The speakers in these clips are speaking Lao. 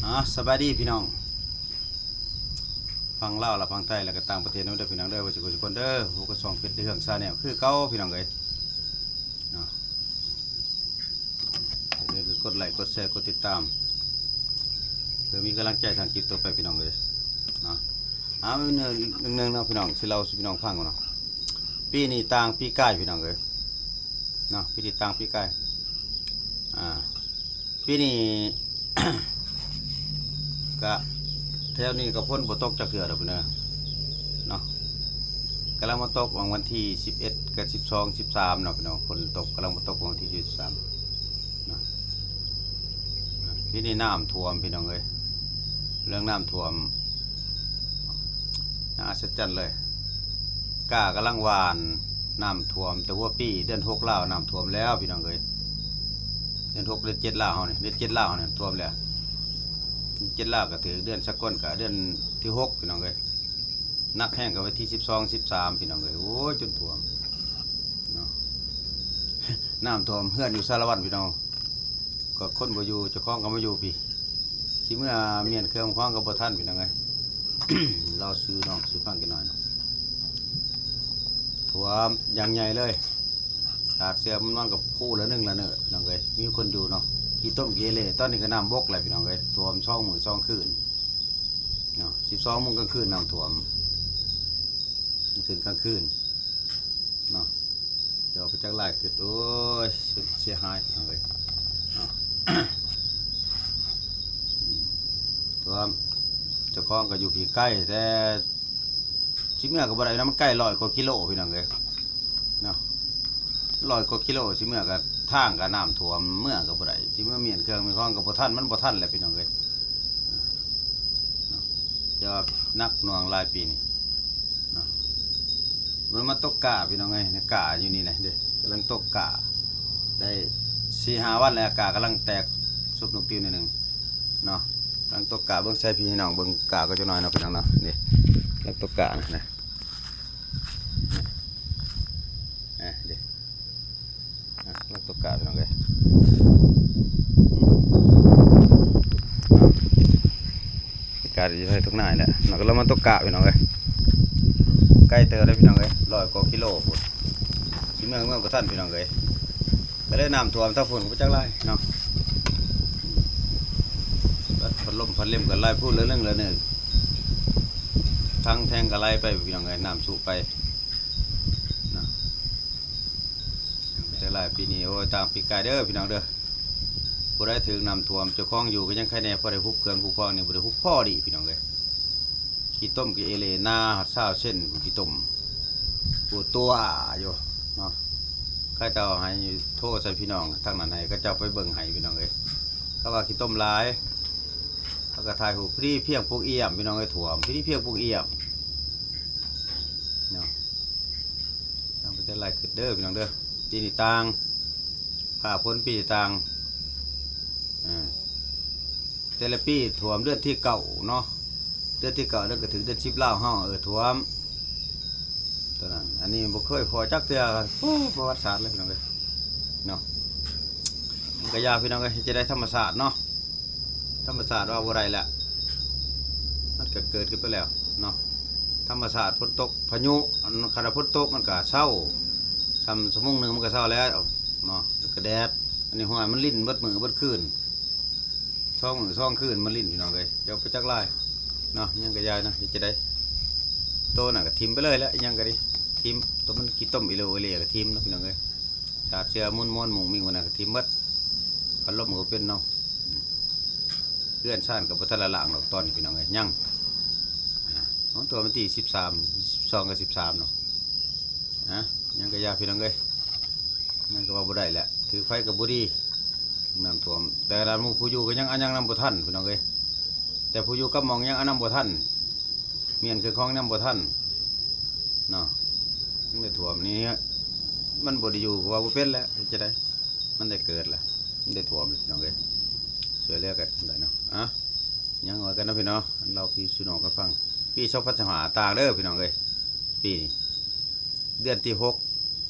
ອ່າ ສະບາຍດີພີ່ນ້ອງ ຝັ່ງລາວ ແລະ ຝັ່ງໄທ ແລະ ກໍຕ່າງປະເທດນຳເດີພີ່ນ້ອງເດີ ເບິດສຸຂູສຸຄົນເດີ. ພົບກັບຊ່ອງເພັດເຮືອງຊາແນລຄືເກົ່າພີ່ນ້ອງເອີຍເນາະ. ຢ່າລືມກົດໄລ້ ກົດແຊ ກົດຕິດຕາມ ເພື່ອມີກຳລັງໃຈສ້າງຄລິບຕໍ່ໄປພີ່ນ້ອງເອີຍເນາະ. ອ່າ ໜຶ່ງໜຶ່ງເນາະພີ່ນ້ອງ ຊິເລົ່າສູ່ພີ່ນ້ອງຟັງເນາະ. ປີນີ້ຕ່າງປີກາຍພີ່ນ້ອງເອີຍເນາະ ປີນີ້ຕ່າງປີກາຍ ອ່າ ປີນີ້ ກະແຖວນີ້ກໍຝົນບໍ່ຕົກຈັກເທື່ອດອກພີ່ນ້ອງເນາະ. ກຳລັງມາຕົກຫວ່າງວັນທີສິບເອັດກັບສິບສອງ ສິບສາມເນາະພີ່ນ້ອງ ຝົນຕົກ ກຳລັງມາຕົກຫວ່າງວັນທີສິບສາມເນາະ. ອ່າ ປີນີ້ນ້ຳຖ້ວມພີ່ນ້ອງເອີຍ ເລື່ອງນ້ຳຖ້ວມ ໜ້າອັດສະຈັນເລີຍ. ກ້າກຳລັງຫວ່ານ ນ້ຳຖ້ວມແຕ່ຫົວປີ ເດືອນຫົກລາວນ້ຳຖ້ວມແລ້ວພີ່ນ້ອງເອີຍ. ເດືອນຫົກ ເດືອນເຈັດລາວເຮົານີ້ ເດືອນເຈັດລາວເຮົານີ້ຖ້ວມແລ້ວ. ເດືອນເຈັດລາວກໍຖືກ ເດືອນສາກົນກໍເດືອນທີຫົກພີ່ນ້ອງເອີຍ. ໜັກແຮງກໍວັນທີສິບສອງ ສິບສາມພີ່ນ້ອງເອີຍ ໂອ້ຍ ຈົນຖ້ວມເນາະ. ນ້ຳຖ້ວມເຮືອນຢູ່ສາລະວັນພີ່ນ້ອງ ກໍຄົນບໍ່ຢູ່ ເຈົ້າຂອງກໍມາຢູ່ພີ້ ຊິເມືອມ້ຽນເຄື່ອງຂອງກໍບໍ່ທັນພີ່ນ້ອງເອີຍ. ເລົ່າສູ່ນ້ອງສູ່ຟັງຈັກໜ້ອຍເນາະ ຖ້ວມຢ່າງໃຫຍ່ເລີຍ ຂາດເສື້ອມັນນອນກັບພູລະໜຶ່ງລະເນີດພີ່ນ້ອງເອີຍ. ມີຄົນຢູ່ເນາະ ຂີ້ຕົມເກເລ ຕອນນີ້ກໍນ້ຳບົກແລ້ວພີ່ນ້ອງເອີຍ ຖ້ວມສອງມື້ສອງຄືນເນາະ. ສິບສອງໂມງກາງຄືນນ້ຳຖ້ວມ ກາງຄືນກາງຄືນເນາະ. ຈະອອກໄປຈັກລາຍຄື ໂອ້ຍ ເສຍຫາຍພີ່ນ້ອງເອີຍເນາະ. ອືມ ຖ້ວມ ເຈົ້າຂອງກໍຢູ່ພີ້ໄກ ແຕ່ຊິເມືອກໍບໍ່ໄດ້ນະ ມັນໄກຮ້ອຍກວ່າກິໂລພີ່ນ້ອງເອີຍເນາະ ຮ້ອຍກວ່າກິໂລ. ຊິເມືອກໍ ທາງກໍນ້ຳຖ້ວມ ເມືອກໍບໍ່ໄດ້ ຊິເມືອມ້ຽນເຄື່ອງມ້ຽນຂອງກໍບໍ່ທັນ ມັນບໍ່ທັນແຫຼະພີ່ນ້ອງເອີຍ. ເນາະ ຈະໜັກໜ່ວງຫຼາຍປີນີ້ເນາະ. ມັນມາຕົກກ້າພີ່ນ້ອງເອີຍ ກ້າຢູ່ນີ້ແຫຼະເດ້ ກຳລັງຕົກກ້າ ໄດ້ສີ່ຫ້າວັນແລ້ວ ກ້າກຳລັງແຕກຊຸບນົກຕິວໜ້ອຍໜຶ່ງເນາະ. ກຳລັງຕົກກ້າ ເບິ່ງໃສ່ພີ່ນ້ອງເບິ່ງກ້າກໍຈັກໜ້ອຍເນາະພີ່ນ້ອງເນາະ. ນີ້ ກຳລັງຕົກກ້ານະ ເດ້ ອ່ະ ລັກຕົກກະພີ່ນ້ອງເອີຍ ອາ ກະຢູ່ໃນທົ່ງນານີ້ແຫຼະເນາະ. ກຳລັງມາຕົກກະພີ່ນ້ອງເອີຍ ໃກ້ເຕີບເດ້ພີ່ນ້ອງເອີຍ ຮ້ອຍກວ່າກິໂລພຸ້ນ ຊິເມືອ ເມືອບໍ່ທັນພີ່ນ້ອງເອີຍ ກະເລີຍນ້ຳຖ້ວມທາງພຸ້ນ ບໍ່ຈັກຫຼາຍເນາະ. ພັດລົມພັດເລັມກະໄຫຼພຸ້ນ ລະໜຶ່ງລະໜຶ່ງ ທາງແທງກະໄຫຼໄປພີ່ນ້ອງເອີຍ ນ້ຳຊຸໄປເນາະ. ແຕ່ຫຼາຍປີນີ້ ໂອ້ຍ ຕ່າງປີກາຍເດີພີ່ນ້ອງເດີ ຜູ້ໃດຖືກນ້ຳຖ້ວມ ເຈົ້າຂອງຢູ່ກໍຍັງໃຄແດ່ ພໍໄດ້ຮຸບເຄື່ອງຮຸບຂອງນີ້ ບໍ່ໄດ້ຮຸບພໍດີພີ່ນ້ອງເອີຍ. ຂີ້ຕົມກະເອເລ ໜາຮອດຊາວເຊັນ ຂີ້ຕົມ ໂອ້ ຕົວຢູ່ເນາະ. ເຂົາເຈົ້າໃຫ້ໂທໃສ່ພີ່ນ້ອງທາງນັ້ນ ໃຫ້ເຂົາເຈົ້າໄປເບິ່ງໃຫ້ພີ່ນ້ອງເອີຍ. ເຂົາວ່າຂີ້ຕົມຫຼາຍ ເຂົາກໍຖ່າຍຮູບ ພໍດີພຽງປົກອຽມພີ່ນ້ອງເອີຍ ຖ້ວມ ພໍດີພຽງປົກອຽມເນາະ. ຕ້ອງໄປແຕ່ຫຼາຍຂຶ້ນເດີພີ່ນ້ອງເດີ ປີນີ້ຕ່າງ ຟ້າຝົນປີຕ່າງ ເອີ ແຕ່ລະປີຖ້ວມເດືອນທີເກົ້າເນາະ ເດືອນທີເກົ້າ ແລ້ວກໍຖືກເດືອນສິບລາວເຮົາ ເອີ ຖ້ວມ ຕອນນັ້ນ ອັນນີ້ບໍ່ເຄີຍພໍ້ຈັກເທື່ອ ໂອ້ ປະຫວັດສາດເລີຍພີ່ນ້ອງເອີຍເນາະ. ມັນກະຢ່າພີ່ນ້ອງເອີຍ ເຮັດຈັ່ງໃດ ທຳມະຊາດເນາະ ທຳມະຊາດວ່າບໍ່ໄດ້ແລ້ວ ມັນກະເກີດຂຶ້ນໄປແລ້ວເນາະ. ທຳມະຊາດ ຝົນຕົກ ພາຍຸ ອັນ ຄັນວ່າຝົນຕົກມັນກະເຊົາ ຊ່ຳຊົ່ວໂມງໜຶ່ງມັນກະເຊົາແລ້ວເນາະ ແລ້ວກະແດດ ອັນນີ້ຫ້ວຍ ມັນລິນເບິດມື້ເບິດຄືນ ສອງມື້ສອງຄືນມັນລິນພີ່ນ້ອງເອີຍ. ຢ່າໄປຈັກຫຼາຍເນາະ ຫຍັງກະຢ່າເນາະ ເຮັດຈັ່ງໃດ ໂຕນັ້ນກະຖິ້ມໄປເລີຍແຫຼະ ອີຫຍັງກະດີ ຖິ້ມ ໂຕມັນຂີ້ຕົມອີ່ຫຼູອີ່ຫຼີກະຖິ້ມເນາະພີ່ນ້ອງເອີຍ. ສາດເຊື້ອມົນມອນມຸ້ງມິ້ງ ມັນນະກະຖິ້ມເບິດ ພັດລົມກະເປັນເນາະ. ເຮືອນຊານກະບໍ່ທັນລະລ້າງດອກຕອນນີ້ພີ່ນ້ອງເອີຍ ຍັງ ອາ ເອົາ ຕົວະວັນທີສິບສາມ ສິບສອງກັບສິບສາມເນາະ. ອາ ຫຍັງກະຢ່າພີ່ນ້ອງເອີຍ ຫຍັງກະເວົ້າບໍ່ໄດ້ແຫຼະ ຖືກໄຟກະບໍ່ດີ ນ້ຳຖ້ວມ ແຕ່ລະໝູ່ຜູ້ຢູ່ກະຍັງ ອາ ຍັງນຳບໍ່ທັນພີ່ນ້ອງເອີຍ. ແຕ່ຜູ້ຢູ່ກັບໝ່ອງຍັງ ອາ ນຳບໍ່ທັນ ມ້ຽນເຄື່ອງຂອງນຳບໍ່ທັນເນາະ. ຍັງໄດ້ຖ້ວມນີ້ ມັນບໍ່ໄດ້ຢູ່ກະວ່າບໍ່ເປັນແຫຼະ ເຮັດຈັ່ງໃດ ມັນໄດ້ເກີດແຫຼະ ມັນໄດ້ຖ້ວມພີ່ນ້ອງເອີຍ. ຊ່ວຍເຫຼືອກັນໄດ້ເນາະ ອາ ຍັງວ່າກັນເນາະພີ່ນ້ອງ ເລົ່າສູ່ພີ່ສູ່ນ້ອງກັນຟັງ. ປີສອງພັນຊາວຫ້າຕ່າງເດີພີ່ນ້ອງເອີຍ ປີນີ້ ເດືອນທີຫົກ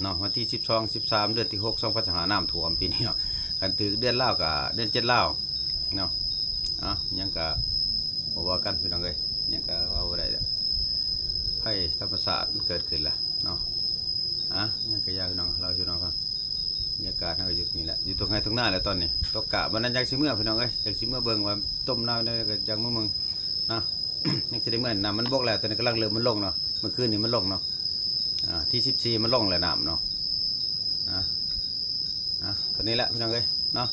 ເນາະ ວັນທີສິບສອງ ສິບສາມ ເດືອນທີຫົກ ສອງພັນຊາວຫ້າ ນ້ຳຖ້ວມປີນີ້ເນາະ. ຄັນຖືກເດືອນລາວກະເດືອນເຈັດລາວເນາະ. ເນາະ ຫຍັງກະບໍ່ວ່າກັນພີ່ນ້ອງເອີຍ ຫຍັງກະເວົ້າບໍ່ໄດ້ແລ້ວ ໄພທຳມະຊາດມັນເກີດຂຶ້ນລະເນາະ. ອ່ະ ຫຍັງກະຢ່າພີ່ນ້ອງ ເລົ່າສູ່ນ້ອງຟັງ ບັນຍາກາດເຮົາກະຢູ່ນີ້ແຫຼະ ຢູ່ທົ່ງໄຮ່ທົ່ງນາແຫຼະຕອນນີ້ ຕົກກະບັດນັ້ນຢາກຊິເມືອພີ່ນ້ອງເອີຍ ຢາກຊິເມືອເບິ່ງວ່າຕົ້ມນ້ຳແນວໃດກະຈັ່ງມາເບິ່ງເນາະ. ຍັງຊິໄດ້ເມືອ ນ້ຳມັນບົກແລ້ວ ຕອນນີ້ກຳລັງເລີ່ມມັນລົງເນາະ ມື້ຄືນນີ້ມັນລົງເນາະ ອ່າ ທີສິບສີ່ມັນລົງແລ້ວນ້ຳເນາະ. ອ່ະ ອ່ະ ຕອນນີ້ແຫຼະພີ່ນ້ອງເອີຍເນາະ